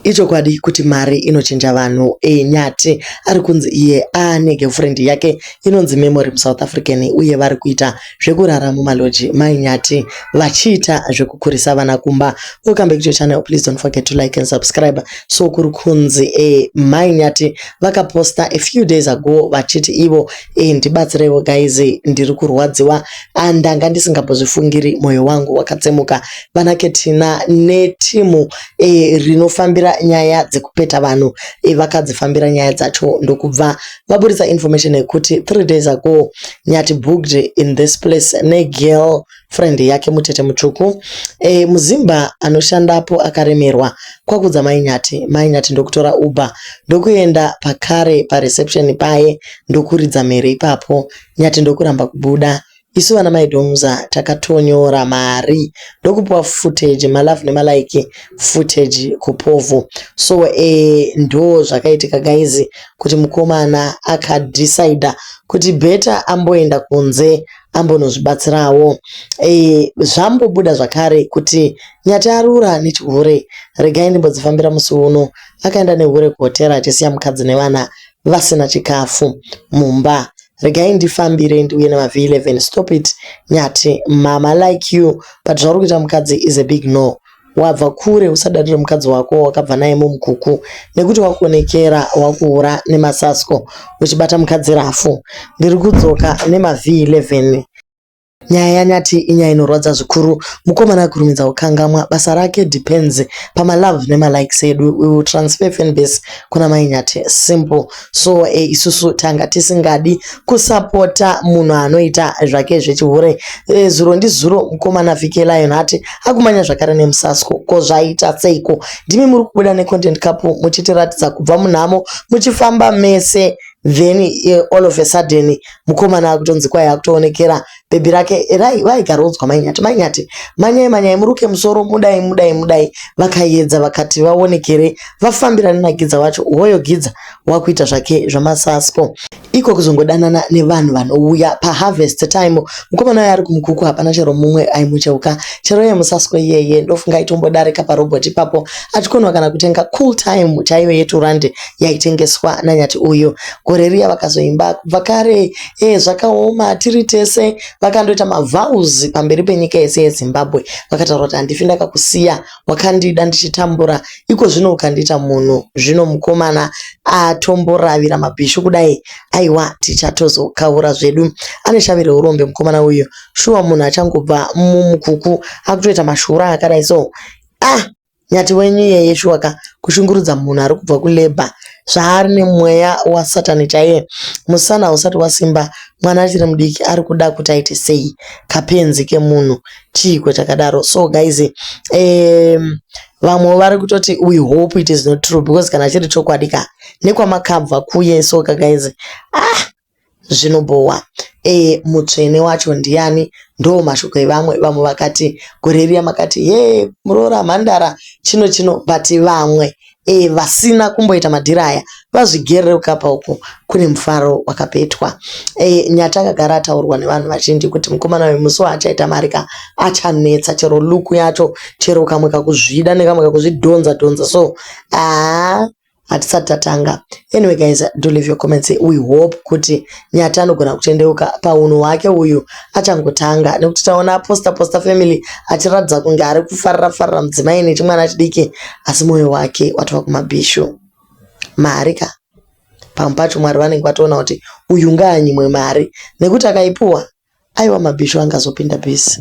Ichokwadi kuti mari inochinja vanhu. E, Nyati ari kunzi iye aane girlfriend yake inonzi Memory muSouth African uye vari kuita zvekurara mumaloji mai Nyati vachiita zvekukurisa vana kumba. Welcome back to your channel. Please don't forget to like and subscribe. So kuri kunzi e, mai Nyati vakaposta a few days ago vachiti ivo e, ndibatsireiwo guys, ndiri kurwadziwa, andanga ndisingambozvifungiri, moyo wangu wakatsemuka. Vana Ketina netimu e, rinofambira nyaya dzekupeta vanhu e, vakadzifambira nyaya dzacho ndokubva vaburitsa information yekuti 3 days ago Nyati booked in this place negirl friend yake mutete mutsvuku. E, muzimba anoshandapo akaremerwa kwakudza mai Nyati. Mai Nyati ndokutora Uber ndokuenda pakare pareception paye ndokuridza mhere ipapo. Nyati ndokuramba kubuda. Isu vana mai Domza takatonyora mari ndokupiwa footage, malove nemalike footage kupovho. So e, ndo zvakaitika guys, kuti mukomana akadecida kuti better amboenda kunze ambonozvibatsirawo. E, zvambobuda zvakare kuti Nyati arura nechihure. Regai ndimbodzifambira. Musi uno akaenda nehure kuhotera achisiya mukadzi nevana vasina chikafu mumba. Regai ndifambire ndiuye nemaV11. Stop it Nyati, mama like you, but zvauri kuita mukadzi is a big no. Wabva kure, usadarire mukadzi wako wakabva naye mumukuku nekuti wakuonekera wakuura nemasasko uchibata mukadzi rafu. Ndiri kudzoka nemaV11. Nyaya yaNyati inyaya inorwadza zvikuru. Mukomana akurumidza kukangamwa basa rake depends pamalove nemalikes edu. We will transfer fanbase kuna mai Nyati, simple. So e, isusu tanga tisingadi kusapota munhu anoita zvake zvechihure. E, zuro ndizuro mukomana VK Lion ati akumanya zvakare nemusasko. Ko zvaita seiko? Ndimi muri kubuda necontent couple muchitiratidza kubva munhamo muchifamba mese, then all of a sudden mukomana akutonzi kwai akutoonekera bhebhi rake. Vaigaroudzwa mai Nyati, mai Nyati, manyai manyai, muruke musoro, mudai mudai mudai. Vakaedza vakati vaonekere vafambirane naGidza wacho. Hoyo Gidza wakuita zvake zvamasasko iko kuzongodanana nevanhu vanouya paharvest time. Mukomana uyo ari kumukuku, hapana chero mumwe aimucheuka, chero iye musasko iyeye ndofunga aitombodarika parobot ipapo achikonwa kana kutenga cool time chaiyo yeturandi yaitengeswa naNyati uyu. Gore riya vakazoimba kubva kare e, zvakaoma tiri tese. Vakandoita mavows pamberi penyika yese yeZimbabwe, vakataura kuti handifi ndakakusiya, wakandida ndichitambura, iko zvino ukandiita munhu. Zvino mukomana atomboravira mabhishu kudai, aiwa, tichatozokaura zvedu. Ane shavi reurombe mukomana uyu, shuwa. Munhu achangobva mumukuku akutoita mashura akadai. So ah, Nyati wenyu iyeye, shuwa ka, kushungurudza munhu ari kubva kulabour zvaari nemweya wasatani chaiye. Musana hausati wasimba, mwana achiri mudiki, ari kuda kuti aite sei? Kapenzi kemunhu, chiiko chakadaro? So guys, vamwe vari kutoti we hope it is not true, because kana chiri chokwadi ka, nekwamakabva kuye. So ka guys, ah, zvinobhowa. E, mutsvene wacho ndiani? Ndo mashoko evamwe. Vamwe vakati gore riya makati ye muroora mhandara chino chino, but vamwe e, vasina kumboita madhiri aya vazvigerere kukapa uko kune mufaro wakapetwa. E, Nyati akagara ataurwa nevanhu vazhinji kuti mukomana uyu musi waachaita mari ka achanetsa, chero look yacho, chero kamwe kakuzvida nekamwe kakuzvidhonza dhonza. So haa, hatisati tatanga. Anyway guys, do leave your comments. We hope kuti Nyati anogona kutendeuka paunhu hwake uyu achangotanga, nekuti taona posta posta family achiratidza kunge ari kufarira farira mudzimai nechimwana chidiki, asi mwoyo wake watova kumabhishu. Mari ka, pamwe pacho Mwari vanenge vatoona kuti uyu ngaanyimwe mari, nekuti akaipuwa, aiwa, mabhishu angazopinda bhisi.